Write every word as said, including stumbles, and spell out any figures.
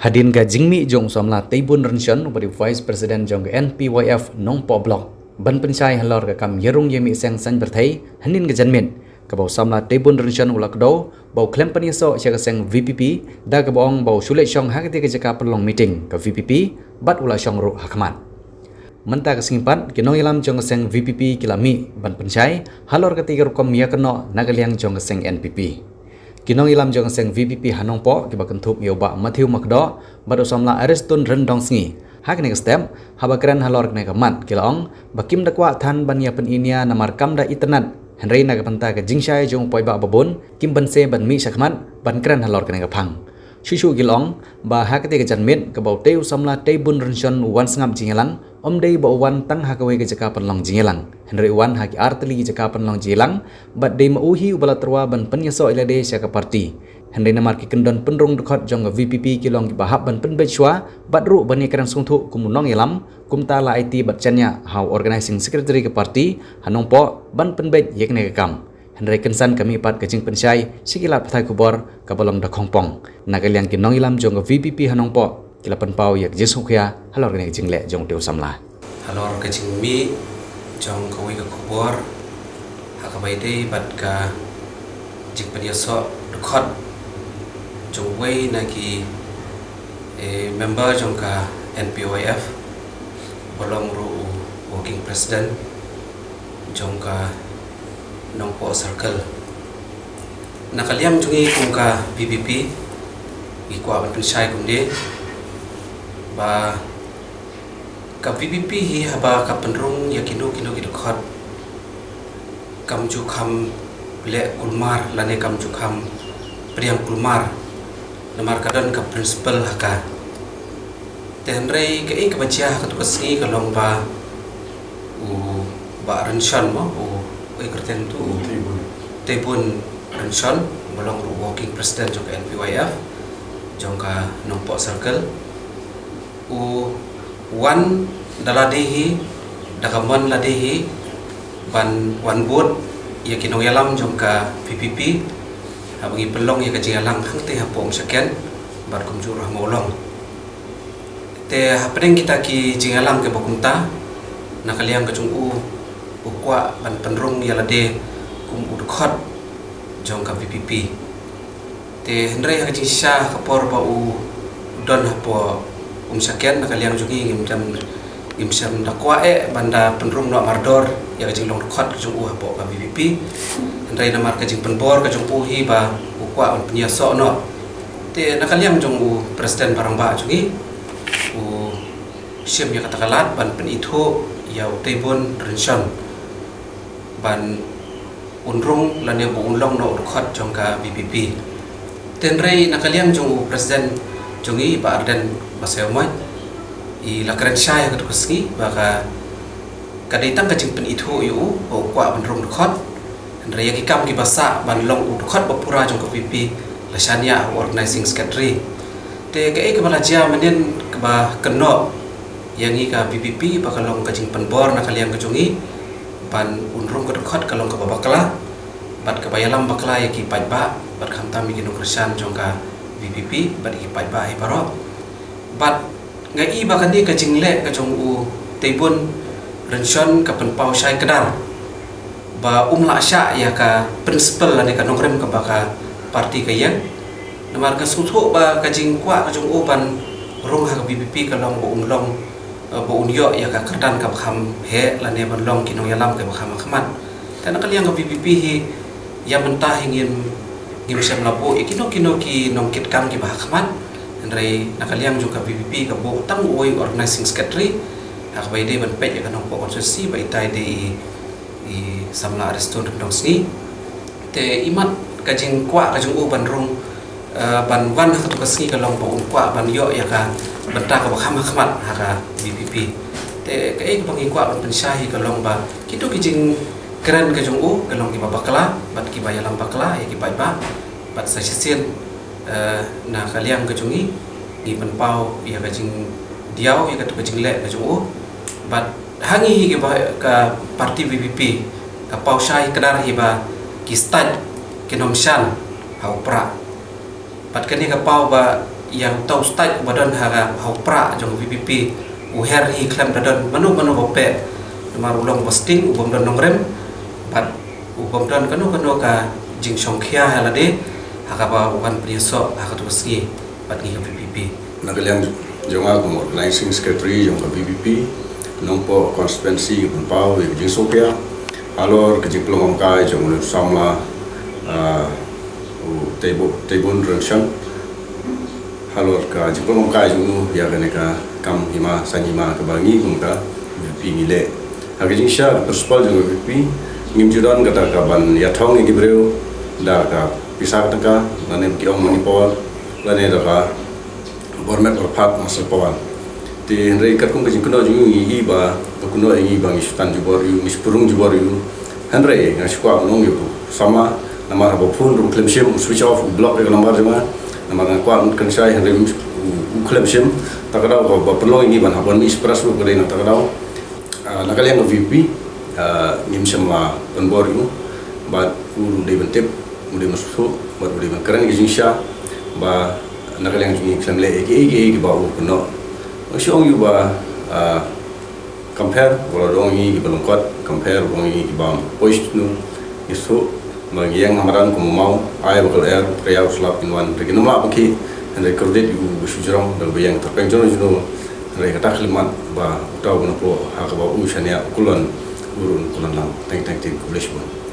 Hadien ka jingmih jong u samla Teibun Rynshon uba dei Vice President jong ka N P Y F Nongpoh Block ban pynshai halor ka kam ïarung ïamih seng saiñ pyrthei, hynnin ka janmiet kaba u samla Teibun Rynshon u la kdew ba u khlem pynïasoh sha ka seng V P P, da kaba ong ba u shu leit shong ha katei ka jaka pynlong meeting ka V P P bad u la shong ruh ha khmat. Mynta ka sngi pat ki nongïalam jong ka seng V P P ki la mih ban pynshai halor katei ka rukom ïakynnoh na ka liang jong ka seng N P P. Ki nongïalam jong ka seng V P P ha Nongpoh kiba kynthup ïa u Bah Matthew Makdoh bad u samla Ariston Ryndongsngi, ha kane ka step haba kren halor kane ka mat ki la ong ba kim da kwah than ban ïa pyni nia namar kam da itynnad, hynrei na ka bynta ka jingshai jong u paidbah babun kim banse ban mih sha khmat ban kren halor kane ka phang. Shuh shuh ki la ong ba ha katei ka janmiet kaba utei u samla Teibun Rynshon u wan sngap jingïalang, ym dei ba u wan tang ha kawei ka jaka pynlong jingïalang, hynrei u wan ha ki ar tylli ki jaka pynlong jingïalang, bad dei ma u hi uba la tyrwa ban pynïasoh ïa lade sha ka party. Hynrei namar ki kyndon pynrung dkhot jong ka V P P ki long kiba hap ban pynbeit shuwa bad ruh ban ïakren sngewthuh kum u nongïalam, kumta la aiti bad shaniah ha u Organising Secretary ka party ha Nongpoh ban pynbeit ïa kane ka kam. Hynrei kynsan ka mih pat ka jingpynshai sha ki lad pathai khubor kaba long da khongpong. Na ka liang ki nongïalam jong ka V P P ha Nongpoh ki la pynpaw ïa ka jingsngewkhia halor kane ka jingleh jong utei u samla. Halor ka jingmih jong kawei ka khubor ha kaba ïadei bad ka jingpynïasoh dkhot jong uwei na ki, eh, member jong ka N P Y F, ba long ruh u working president jong ka Nongpoh Circle. Na ka liang jong ngi kum ka V P P, ngi kwah ban pynshai kumne ba ka V P P hi haba ka pynrung ïa kino kino ki dkhot, kam ju kham leh kulmar lane kam ju kham pdiang kulmar, namar ka don ka principle ha ka. Te hynrei kaei kaba jia ha katu ka sngi ka long ba u Bah Rynshon mo, u, uei kyrteng tu, u Teibun Rynshon, ba long ruh working president jong ka N P Y F jong ka Nongpoh Circle, u wan da lade hi, da ka mon lade hi ban wan bud ïa ki nongïalam jong ka V P P haba ngi pynlong ïa ka jingïalang hangtei hapoh Umshaken bad kumjuh ruh ha Mawlong. Te hapdeng kita ki jingïalang kiba kumta, na ka liang ka jong u, u kwah ban pynrung ïa lade kum u dkhot jong ka V P P. Te hynrei ha ka jingshisha ha ka por ba u don hapoh Umshaken, na ka liang jong ngi ngim dang, ngim shym da kwah eh ban da pynrung noh mardor ïa ka jinglong dkhot ka jong u hapoh ka V P P. Hynrei namar ka jingpynbor ka jong u hi ba u kwah ban pynïasoh noh. Te na ka liang jong u President Rangbah jong ngi, u shim ïa kata ka lad ban pynithuh ïa u Teibun Rynshon ban un rung lane ba un long noh u dkhot jong ka V P P. Te hynrei na ka liang jong u President jong ngi, Bah Ardent Basaiawmoit, i la kren shai ha katu ka sngi ba ka, ka dei tang ka jingpynithuh ïa u ba u kwah ban rung dkhot. Hynrei ïa ki kam kiba sah ban long u dkhot ba pura jong ka V P P la shaniah ha u Organising Secretary. Te kaei kaba la jia mynnin kaba kynnoh ïa ngi ka V P P ba ka long ka jingpynbor na ka liang ka jong ngi ban un rung ka dkhot ka long kaba bakla, bad kaba ïalam bakla ïa ki paidbah, bad khamtam ïa ki nongkyrshan jong ka V P P bad ïa ki paidbah hi baroh. Bad nga i ba kane ka jingleh ka jong u Teibun Rynshon ka pynpaw shai kdar ba um lah shah ïa ka principle lane ka nongrim kaba ka party ka ïeng. Namar ka sngewthuh ba ka jingkwah ka jong u ban rung ha ka V P P ka long ba un long, eh, ba un ïoh ïa ka kyrdan kaba kham heh lane ban long ki nongïalam kiba kham ha khmat. Te na ka liang ka V P P hi, ïa mynta hi ngim, ngim shym la buh ïa kino kino ki nongkitkam kiba ha khmat. Hynrei na ka liang jong ka V P P ka buh tang uwei u Organising Secretary ha kaba ïadei ban peit ïa ka Nongpoh constituency ba itai dei i, i samla Ariston Ryndongsngi. Te imat ka jingkwah ka jong u ban rung, eh, ban wan ha katu ka sngi ka long ba un kwah ban ïoh ïa ka bynta kaba kham ha khmat ha ka V P P. Te kaei kaba ngi kwah ban pynshai hi ka long ba kito ki jingkren ka jong u ka long kiba bakla bad kiba ïalam bakla ïa ki paidbah. Bad sa shisien, eh, na ka liang ka jong ngi, ngi pynpaw ïa ka jingdiaw ïa katu ka jingleh ka jong u. Bad ha ngi hi kiba ka party V P P ka paw shai kdar hi ba ki state kin ym shan ha u Prah. Bad kane ka paw ba Ïa uta u state uba don ha ka, ha u pra jong ka VPP, u her hi khlem da don mano mano ba peh. Namar u long uba sting, u bym don nongrim, bad u bym don kano kano ka jingshongkhia ha lade ha kaba u wan pynïasoh ha katu ka sngi bad ngi ka VPP. Na ka liang jong nga kum organizing secretary jong ka VPP Nongpoh constituency, ka pynpaw ïa ka jingsngewkhia halor ka jingpynlong kam kai jong u samla, ah, u Teibu-, Teibun Rynshang. Halor ka jingpynlong kam kai jong u ïa kane ka kam hima saiñ hima kaba ngi kum ka VPP ngi leh. Ha ka jingshisha, ka principle jong ka VPP, ngim ju don kata ka ban ïathong ïa ki briew da ka pisa ka taka, lane ki ong money power, lane da ka bor met bor phad muscle power. Te hynrei katkum ka jingkynnoh jong u ngi ïohi ba, ba kynnoh ïa ngi ba ngi shu tan jubor ïa u, ngi shu pyrung jubor ïa u. Hynrei nga shu kwah ban ong ïa u samla, namar haba phone ruh u khlem shim, u switch off, u block ïa ka number jong nga. Namar nga kwah ban kynshai hynrei u, u khlem shim. Ta ka daw kaba pynlong ïa ngi ban hap ban mih express ruh ka dei na ta ka daw. Ah, na ka liang ka VPP, ah, ngim shym la pynbor ïa u. Bad u dei ban tip, u dei ban sngewthuh, bad u dei ban kren ïa ka jingshisha ba na ka liang jong ngi khlem leh ïa kiei kiei kiba u kynnoh. Nga shu ong ïa u ba, ah, compare, u la ong ïa ngi kiba lyngkot, compare, u ong ïa ngi kiba poi sha nu, ngi sngewthuh ba ngi ïeng ha madan kum u maw, ai ba ka lyer, u khriat u slap, ngi wan, hynrei ngim lah ban khih. Hynrei kordit ïa u ba shu jrong da kaba ïeng tyrpeng jong u jong u. Hynrei kata khlem mat ba uta u Nongpoh ha kaba u shaniah u kyllon, u ruh u kyllon lang. Teng teng teng, khublei shibun.